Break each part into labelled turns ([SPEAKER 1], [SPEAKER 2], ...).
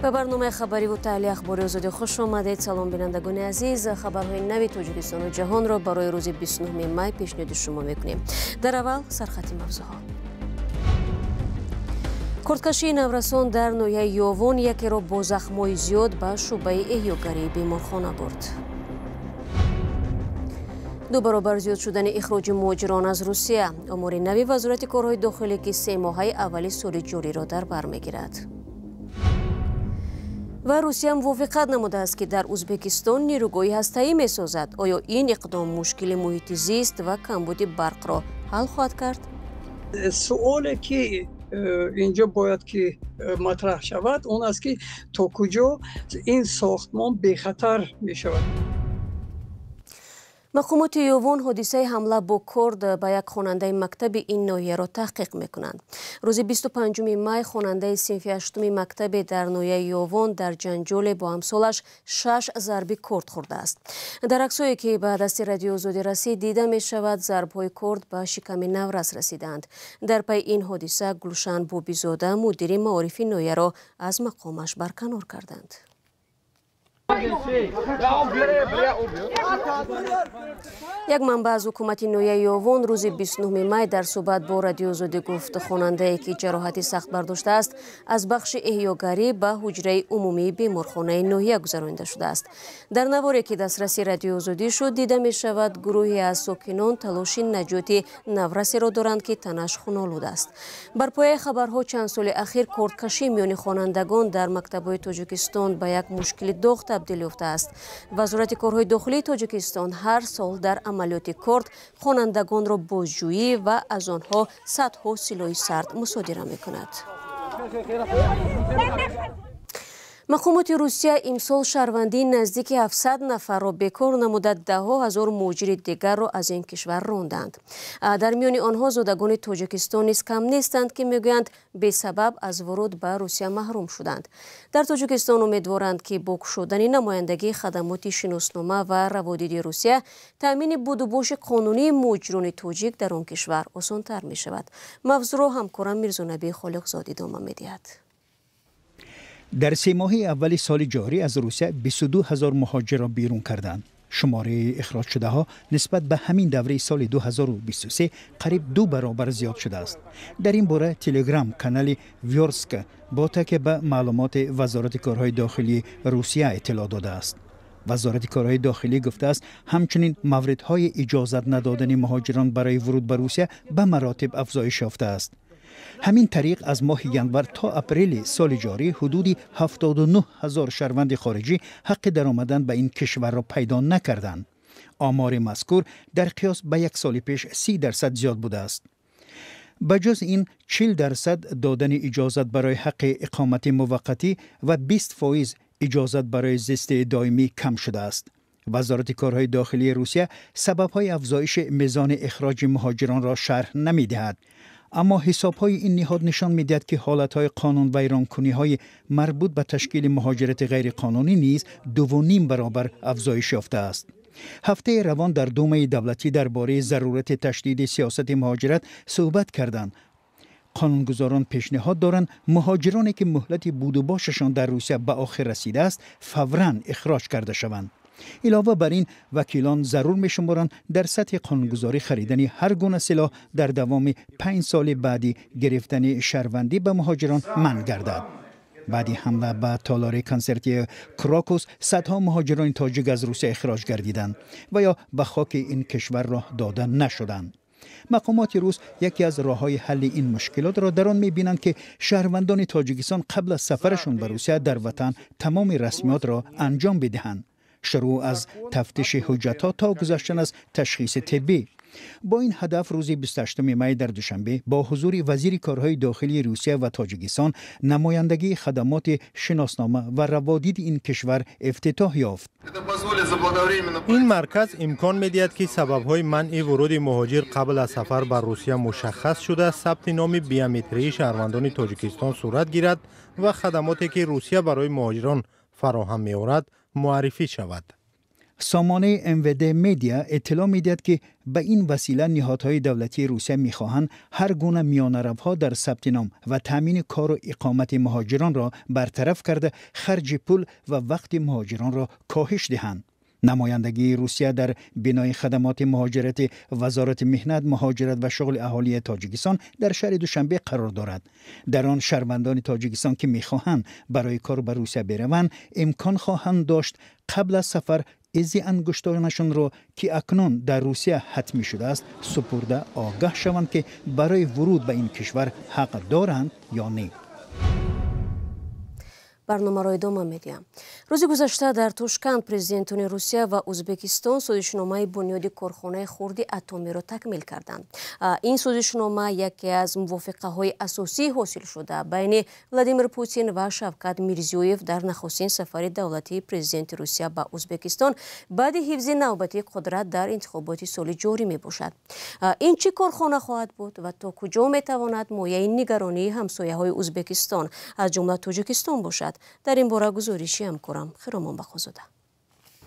[SPEAKER 1] Ба барномаи хабариву таҳлили Ахбори Озодӣ хуш омадед. Салом, бинандагони азиз. Хабарҳои нави Тоҷикистону ҷаҳонро барои рӯзи 29 май пешниҳоди шумо мекунем. Дар аввал сархати мавзӯъҳо. Кордкашии наврасон дар ноҳияи Ёвон якеро бо захмҳои зиёд ба шӯъбаи эҳёгарии беморхона бурд. Ду баробар зиёд шудани ихроҷи муҳоҷирон аз Русия. Омори нави Вазорати корҳои дохилӣ, ки 3 моҳаи аввали соли ҷориро дар бар мегирад. Ва Русия мувофиқат намудааст, ки дар Узбекистон нерӯгоҳи ҳастаӣ месозад. Оё ин иқдом мушкили муҳити зист ва камбуди барқро ҳал хоҳад кард?
[SPEAKER 2] Суоле, ки инҷо бояд ки матраҳ шавад, он аст, ки то куҷо ин сохтмон бехатар мешавад.
[SPEAKER 1] Мақомоти Ёвон ҳодисаи ҳамла бо корд ба як хонандаи мактаби ин ноҳияро таҳқиқ мекунанд. Рӯзи 25 май хонандаи синфи ҳаштуми мактабе дар ноҳияи Ёвон дар ҷанҷоле бо ҳамсолаш шаш зарби корд хӯрдааст. Дар аксҳое, ки ба дасти Радиои Озодӣ расид, дида мешавад, зарбҳои корд ба шиками наврас расидаанд. Дар пайи ин ҳодиса Гулшан Бобизода, мудири маорифи ноҳияро, аз мақомаш барканор карданд. Як манбаъ аз ҳукумати ноҳияи Ёвон рӯзи 29 май дар суҳбат бо Радиои Озодӣ гуфт, хонандае, ки ҷароҳати сахт бардоштааст, аз бахши эҳёгарӣ ба ҳуҷраи умумии беморхонаи ноҳия гузаронида шудааст. Дар наворе, ки дастраси Радиои Озодӣ шуд, дида мешавад, гурӯҳе аз сокинон талоши наҷоти наврасеро доранд, ки танаш хунолуд аст. Бар пояи хабарҳо, чанд соли ахир кордкашӣ миёни хонандагон дар мактабҳои Тоҷикистон ба як мушкили доғ табдил ёфтааст. Вазорати корҳои дохилии Тоҷикистон ҳар сол дар амалиёти корд хонандагонро бозҷӯӣ ва аз онҳо садҳо силоҳи сард мусодира мекунад. Мақомоти Русия имсол шаҳрвандии наздики 700 нафарро бекор намуда, даҳҳо ҳазор муҳоҷири дигарро аз ин кишвар ронданд. Дар миёни онҳо зодагони Тоҷикистон низ кам нестанд, ки мегӯянд, бесабаб аз вуруд ба Русия маҳрум шуданд. Дар Тоҷикистон умедворанд, ки бо кушодани намояндагии хадамоти шиноснома ва раводиди Русия таъмини будубоши қонунии муҳоҷирони тоҷик дар он кишвар осонтар мешавад. Мавзӯъро ҳамкорам Мирзонабӣ Холиқзод идома медиҳад.
[SPEAKER 3] Дар 3 моҳи аввали соли ҷорӣ аз Русия 22 ҳазор муҳоҷирро берун карданд. Шумораи ихроҷшудаҳо нисбат ба ҳамин давраи соли 2023 қариб 2 баробар зиёд шудааст. Дар ин бора телеграм канали Вёрска бо такя ба маълумоти Вазорати корҳои дохилии Русия иттилоъ додааст. Вазорати корҳои дохилӣ гуфтааст, ҳамчунин мавридҳои иҷозат надодани муҳоҷирон барои вуруд ба Русия ба маротиб афзоиш ёфтааст. Ҳамин тариқ, аз моҳи январ то апрели соли ҷорӣ ҳудуди 79 ҳазор шаҳрванди хориҷӣ ҳаққи даромадан ба ин кишварро пайдо накарданд. Омори мазкур дар қиёс ба як соли пеш 30% зиёд будааст. Ба ҷуз ин, 40% додани иҷозат барои ҳаққи иқомати муваққатӣ ва 20% иҷозат барои зисти доимӣ кам шудааст. Вазорати корҳои дохилии Русия сабабҳои афзоиши мизони ихроҷи муҳоҷиронро шарҳ намедиҳад. Аммо ҳисобҳои ин ниҳод нишон медиҳад, ки ҳолатҳои қонунвайронкуниҳои марбут ба ташкили муҳоҷирати ғайриқонунӣ низ 2.5 баробар афзоиш ёфтааст. Ҳафтаи равон дар Думаи давлатӣ дар бораи зарурати ташдиди сиёсати муҳоҷират суҳбат карданд. Қонунгузорон пешниҳод доранд, муҳоҷироне, ки муҳлати будубошашон дар Русия ба охир расидааст, фавран ихроҷ карда шаванд. Илова бар ин, вакилон зарур мешуморанд, дар сатҳи қонунгузорӣ харидани ҳар гуна силоҳ дар давоми 5 соли баъди гирифтани шаҳрвандӣ ба муҳоҷирон манъ гардад. Баъди ҳамла ба толори консертии Крокус садҳо муҳоҷирони тоҷик аз Русия ихроҷ гардиданд ва ё ба хоки ин кишвар роҳ дода нашуданд. Мақомоти рус яке аз роҳҳои ҳалли ин мушкилотро дар он мебинанд, ки шаҳрвандони Тоҷикистон қабл аз сафарашон ба Русия дар ватан тамоми расмиётро анҷом бидиҳанд, шурӯъ аз тафтиши ҳуҷҷатҳо то гузаштан аз ташхиси тиббӣ. Бо ин ҳадаф рӯзи 28 май дар Душанбе бо ҳузури вазири корҳои дохилии Русия ва Тоҷикистон намояндагии хадамоти шиноснома ва раводиди ин кишвар ифтитоҳ ёфт.
[SPEAKER 4] Ин марказ имкон медиҳад, ки сабабҳои манъи вуруди муҳоҷир қабл аз сафар ба Русия мушаххас шуда, сабти номи биометрии шаҳрвандони Тоҷикистон сурат гирад ва хадамоте, ки Русия барои муҳоҷирон фароҳам меорад, муаррифӣ шавад.
[SPEAKER 3] Сомонаи МВД Медиа иттилоъ медиҳад, ки ба ин васила ниҳодҳои давлатии Русия мехоҳанд ҳар гуна миёнаравҳо дар сабти ном ва таъмини кору иқомати муҳоҷиронро бартараф карда, харҷи пул ва вақти муҳоҷиронро коҳиш диҳанд. Намояндагии Русия дар бинои хадамоти муҳоҷирати Вазорати меҳнат, муҳоҷират ва шуғли аҳолии Тоҷикистон дар шаҳри Душанбе қарор дорад. Дар он шаҳрвандони Тоҷикистон, ки мехоҳанд барои кор ба Русия бираванд, имкон хоҳанд дошт қабл аз сафар изи ангуштонашонро, ки акнун дар Русия ҳатмӣ шудааст, супурда огаҳ шаванд, ки барои вуруд ба ин кишвар ҳақ доранд ё не.
[SPEAKER 1] Барномаро идома медиҳам. Рӯзи гузашта дар Тошканд президентони Русия ва Ӯзбекистон созишномаи бунёди корхонаи хурди атомиро такмил карданд. Ин созишнома яке аз мувофиқаҳои асосии ҳосилшуда байни Владимир Путин ва Шавкат Мирзиёев дар нахустин сафари давлатии президенти Русия ба Ӯзбекистон баъди ҳифзи навбатии қудрат дар интихоботи соли ҷорӣ мебошад. Ин чӣ корхона хоҳад буд ва то куҷо метавонад мояи нигаронии ҳамсояҳои Ӯзбекистон, аз ҷумла Тоҷикистон бошад? Дар ин бора гузориши ҳамкорам Хиромон Бақозода.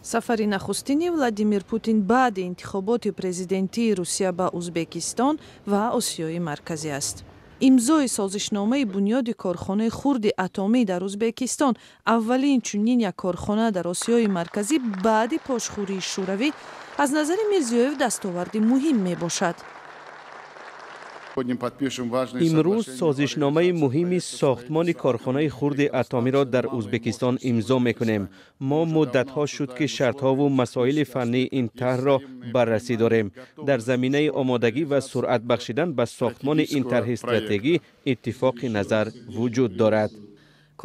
[SPEAKER 5] Сафари нахустини Владимир Путин баъди интихоботи президентии Русия ба Ӯзбекистон ва Осиёи Марказӣ аст. Имзои созишномаи бунёди корхонаи хурди атомӣ дар Ӯзбекистон, аввалин чунин як корхона дар Осиёи Марказӣ баъди пошхӯрии Шӯравӣ, аз назари Мирзиёев дастоварди муҳим мебошад.
[SPEAKER 6] Имрӯз созишномаи муҳими сохтмони корхонаи хурди атомиро дар Ӯзбекистон имзо мекунем. Мо муддатҳо шуд, ки шартҳову масоили фаннии ин тарҳро баррасӣ дорем. Дар заминаи омодагӣ ва суръат бахшидан ба сохтмони ин тарҳи стратегӣ иттифоқи назар вуҷуд дорад.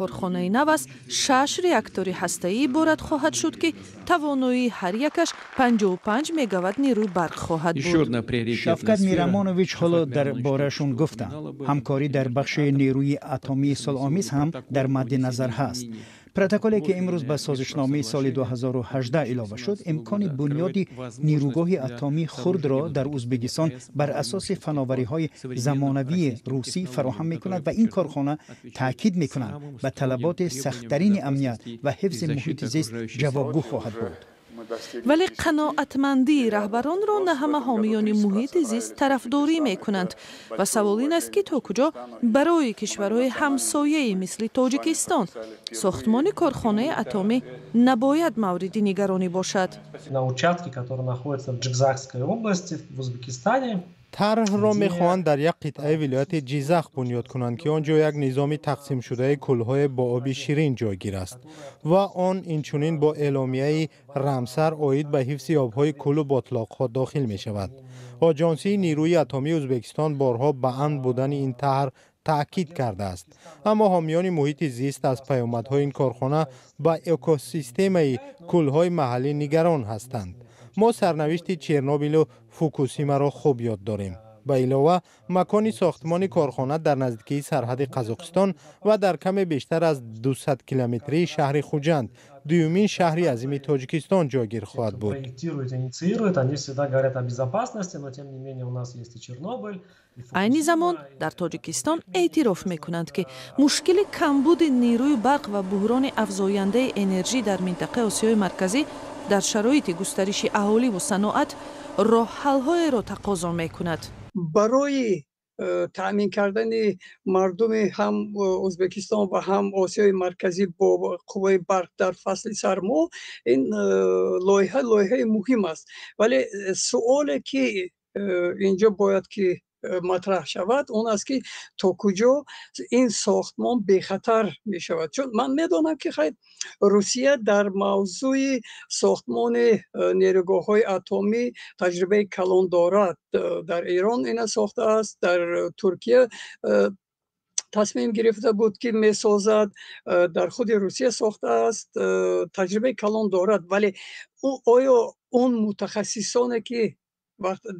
[SPEAKER 5] Корхонаи нав аз шаш реактори ҳастаӣ иборат хоҳад шуд, ки тавоноии ҳар якаш 55 мегаватт нерӯи барқ хоҳад буд.
[SPEAKER 3] Шавкат Мирамонович ҳоло дар борашон гуфтанд. Ҳамкорӣ дар бахши нерӯи атомии сулҳомез ҳам дар мадди назар ҳаст. Протоколе, ки имрӯз ба созишномаи соли 2018 илова шуд, имкони бунёди нерӯгоҳи атомии хурдро дар Ӯзбекистон бар асоси фановариҳои замонавии русӣ фароҳам мекунад ва ин корхона, таъкид мекунанд, ба талаботи сахттарини амният ва ҳифзи муҳити зист ҷавобгӯ хоҳад буд.
[SPEAKER 5] Вале қаноатмандии раҳбаронро на ҳама ҳомиёни муҳити зист тарафдорӣ мекунанд ва савол ин аст, ки то куҷо барои кишварҳои ҳамсояи мисли Тоҷикистон сохтмони корхонаи атомӣ набояд мавриди нигаронӣ бошад.
[SPEAKER 7] На участке, который находится в Джизакской области в Узбекистане.
[SPEAKER 4] Тарҳро мехоҳанд дар як қитъаи вилояти Ҷизах бунёд кунанд, ки он ҷо як низоми тақсимшудаи кӯлҳое бо оби ширин ҷойгир аст ва он инчунин бо эъломияи Рамсар оид ба ҳифзи обҳои кӯлу ботлоқҳо дохил мешавад. Оҷонсии нерӯи атомии Ӯзбекистон борҳо ба амн будани ин таҳр таъкид кардааст, аммо ҳомиёни муҳити зист аз паёмадҳои ин корхона ба экосистемаи кӯлҳои маҳаллӣ нигарон ҳастанд. Мо сарнавишти Чернобилу Фукусимаро хуб ёд дорем. Ба илова, макони сохтмони корхона дар наздикии сарҳади Қазоқистон ва дар каме бештар аз 200 километрии шаҳри Хуҷанд, дуюмин шаҳри азими Тоҷикистон, ҷойгир хоҳад буд.
[SPEAKER 7] Проектируют, инициируют, они всегда говорят о безопасности, но тем не менее у нас есть и Чернобыль.
[SPEAKER 5] Айни замон дар Тоҷикистон эътироф мекунанд, ки мушкили камбуди нерӯи барқ ва буҳрони афзояндаи энержӣ дар минтақаи Осиёи Марказӣ дар шароити густариши аҳоливу саноат роҳҳалҳоеро тақозо мекунад.
[SPEAKER 2] Барои таъмин кардани мардуми ҳам Ӯзбекистон ва ҳам Осиёи Марказӣ бо қувваи барқ дар фасли сармо ин лоиҳа лоиҳаи муҳим аст. Вале суоле, ки инҷо бояд ки матраҳ шавад, он аст, ки то куҷо ин сохтмон бехатар мешавад. Чун ман медонам, ки хайр, Русия дар мавзӯи сохтмони нерӯгоҳҳои атомӣ таҷрибаи калон дорад. Дар Эрон ина сохтааст, дар Туркия тасмим гирифта буд, ки месозад, дар худи Русия сохтааст, таҷрибаи калон дорад. Вале оё он мутахассисоне, ки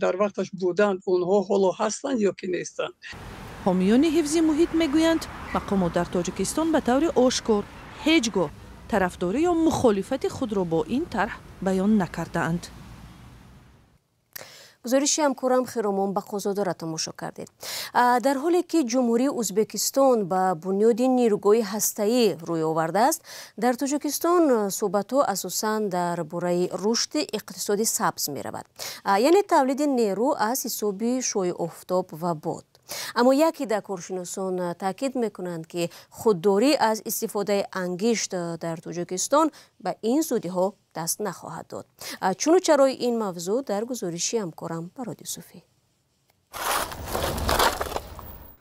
[SPEAKER 2] дар вақташ буданд, онҳо ҳоло ҳастанд ё ки нестанд?
[SPEAKER 5] Ҳомиёни ҳифзи муҳит мегӯянд, мақомот дар Тоҷикистон ба таври ошкор ҳеҷ гоҳ тарафдорӣ ё мухолифати худро бо ин тарҳ баён накардаанд.
[SPEAKER 1] Гузориши ҳамкорам Хиромон Бақозодаро тамошо кардед. Дар ҳоле ки Ҷумҳурии Ӯзбекистон ба бунёди нерӯгоҳи ҳастаӣ рӯй овардааст, дар Тоҷикистон суҳбатҳо асосан дар бораи рушди иқтисоди сабз меравад, яъне тавлиди нерӯ аз ҳисоби шуои офтоб ва бод. Аммо як ҳида коршиносон таъкид мекунанд, ки худдорӣ аз истифодаи ангишт дар Тоҷикистон ба ин зудиҳо даст нахоҳад дод. Чуну чарои ин мавзӯъ дар гузориши ҳамкорам Барод Юсуфӣ.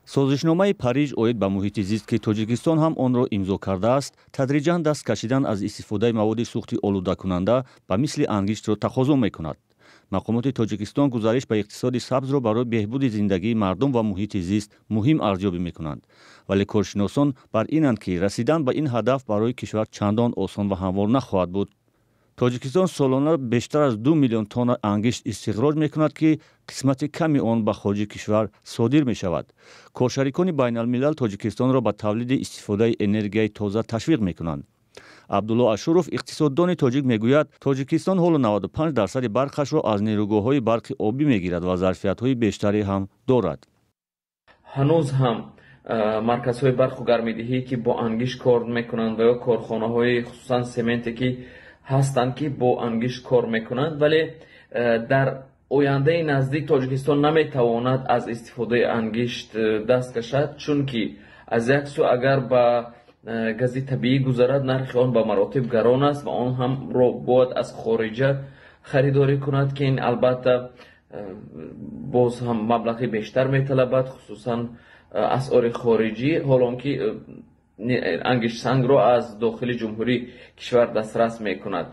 [SPEAKER 8] Созишномаи Париж оид ба муҳити зист, ки Тоҷикистон ҳам онро имзо кардааст, тадриҷан даст кашидан аз истифодаи маводи сӯхти олудакунанда ба мисли ангиштро тақозо мекунад. Мақомоти Тоҷикистон гузариш ба иқтисоди сабзро барои беҳбуди зиндагии мардум ва муҳити зист муҳим арзёбӣ мекунанд. Вале коршиносон бар инанд, ки расидан ба ин ҳадаф барои кишвар чандон осон ва ҳамвор нахоҳад буд. Тоҷикистон солона бештар аз 2 миллион тонна ангишт истихроҷ мекунад, ки қисмати ками он ба хориҷи кишвар содир мешавад. Коршарикони байналмилал Тоҷикистонро ба тавлиди истифодаи энергияи тоза ташвиқ мекунанд. Абдулло Ашуров, иқтисоддони тоҷик, мегӯяд, Тоҷикистон ҳоло 95% барқашро аз нерӯгоҳҳои барқи обӣ мегирад ва зарфиятҳои бештаре ҳам дорад.
[SPEAKER 9] Ҳанӯз ҳам марказҳои барқу гармидиҳӣ, ки бо ангишт кор мекунанд, ва ё корхонаҳои хусусан сементе, ки ҳастанд, ки бо ангишт кор мекунанд, вале дар ояндаи наздик Тоҷикистон наметавонад аз истифодаи ангишт даст кашад, чунки аз як сӯ агар ба гази табиӣ гузарад, нархи он ба маротиб гарон аст ва он ҳамро бояд аз хориҷа харидорӣ кунад, ки ин албатта боз ҳам маблағи бештар металабад, хусусан асъори хориҷӣ, ҳоло он ки ангиштсангро аз дохили ҷумҳурии кишвар дастрас мекунад.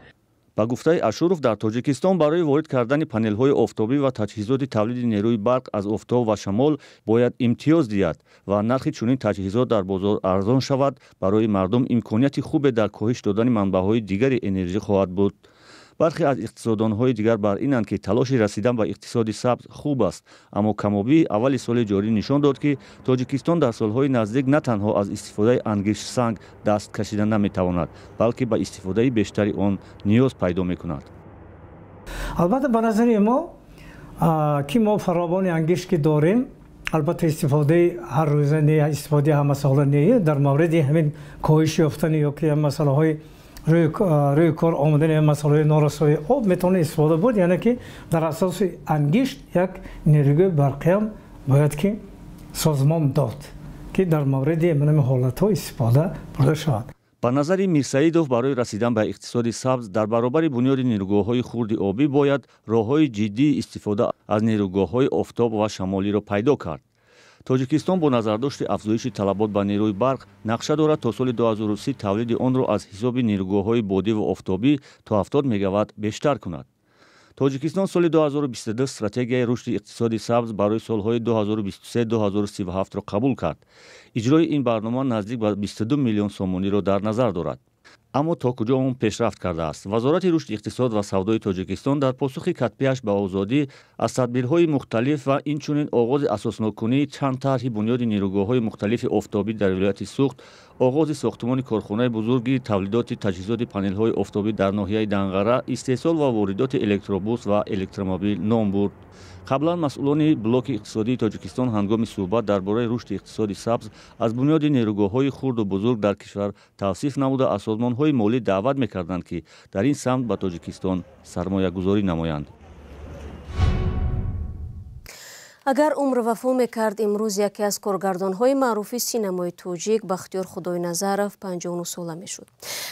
[SPEAKER 8] Ба гуфтаи Ашуров, дар Тоҷикистон барои ворид кардани панелҳои офтобӣ ва таҷҳизоти тавлиди нерӯи барқ аз офтоб ва шамол бояд имтиёз диҳад ва нархи чунин таҷҳизот дар бозор арзон шавад, барои мардум имконияти хубе дар коҳиш додани манбаъҳои дигари энержӣ хоҳад буд. Бархе аз иқтисоддонҳои дигар бар инанд, ки талоши расидан ба иқтисоди сабз хуб аст, аммо камобии аввали соли ҷорӣ нишон дод, ки Тоҷикистон дар солҳои наздик на танҳо аз истифодаи ангиштсанг даст кашида наметавонад, балки ба истифодаи бештари он ниёз пайдо мекунад.
[SPEAKER 10] Албатта, ба назари мо, ки мо фаровони ангишт ки дорем, албатта истифодаи ҳаррӯза не, истифодаи ҳамасола не, дар мавриди ҳамин коҳиш ёфтани ё ки масъалаҳои рӯи кор омадани масъалаҳои норасоии об метавонад истифода буд, яъне ки дар асоси ангишт як нерӯгоҳи барқиам бояд ки созмон дод, ки дар мавриди ҳамин ҳолатҳо истифода бурда шавад.
[SPEAKER 8] Ба назари Мирсаидов, барои расидан ба иқтисоди сабз дар баробари бунёди нерӯгоҳҳои хурди обӣ бояд роҳҳои ҷиддии истифода аз нерӯгоҳҳои офтоб ва шамолиро пайдо кард. Тоҷикистон бо назардошти афзоиши талабот ба нерӯи барқ нақша дорад то соли 2030 тавлиди онро аз ҳисоби нерӯгоҳҳои бодӣ ва офтобӣ то 70 мегаватт бештар кунад. Тоҷикистон соли 2022 стратегияи рушди иқтисоди сабз барои солҳои 2023-2037-ро қабул кард. Иҷрои ин барнома наздик ба 22 миллион сомониро дар назар дорад. Аммо то куҷо он пешрафт кардааст? Вазорати рушди иқтисод ва савдои Тоҷикистон дар посухи катбиаш ба Озодӣ аз тадбирҳои мухталиф ва инчунин оғози асосноккунии чанд тарҳи бунёди нерӯгоҳҳои мухталифи офтобӣ дар вилояти Суғд, оғози сохтмони корхонаи бузурги тавлидоти таҷҳизоти панелҳои офтобӣ дар ноҳияи Данғара, истеҳсол ва воридоти электробус ва электромобил ном бурд. Қаблан масъулони блоки иқтисодии Тоҷикистон ҳангоми суҳбат дар бораи рушди иқтисоди сабз аз бунёди нерӯгоҳҳои хурду бузург дар кишвар тавсиф намуда, аз созмонҳои молӣ даъват мекарданд, ки дар ин самт ба Тоҷикистон сармоягузорӣ намоянд.
[SPEAKER 1] Агар умр вафо мекард, имрӯз яке аз коргардонҳои маъруфи синамои тоҷик Бахтиёр Худойназаров 59 сола мешуд.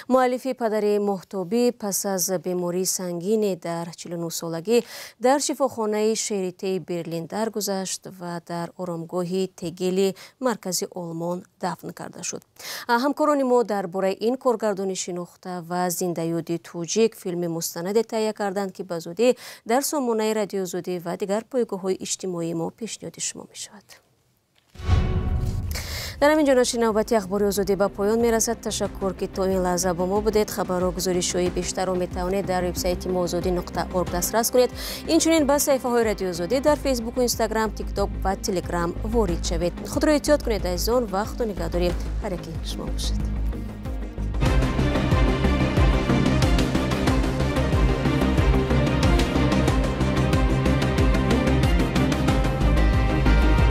[SPEAKER 1] Муаллифи падари Моҳтобӣ пас аз бемории сангине дар 49 солагӣ дар шифохонаи Шеритеи Берлин даргузашт ва дар оромгоҳи Тегели маркази Олмон дафн карда шуд. Ҳамкорони мо дар бораи ин коргардони шинохта ва зиндаёди тоҷик филми мустанаде таҳия карданд, ки ба зудӣ дар сомонаи Радиои Озодӣ ва дигар пойгоҳҳои иҷтимоии мо пешниҳоди шумо мешавад. Дар ҳамин ҷо нашри навбати Ахбори Озодӣ ба поён мерасад. Ташаккур, ки то ин лаҳза бо мо будед. Хабарҳо, гузоришҳои бештарро метавонед дар вебсайти мо озодӣ.org дастрас кунед. Инчунин ба саҳифаҳои Радиои Озодӣ дар Фейсбуку, Инстаграм, Тикток ва Телеграм ворид шавед. Худро эҳтиёт кунед, азизон, ва худо нигаҳдори ҳар яки шумо бошад.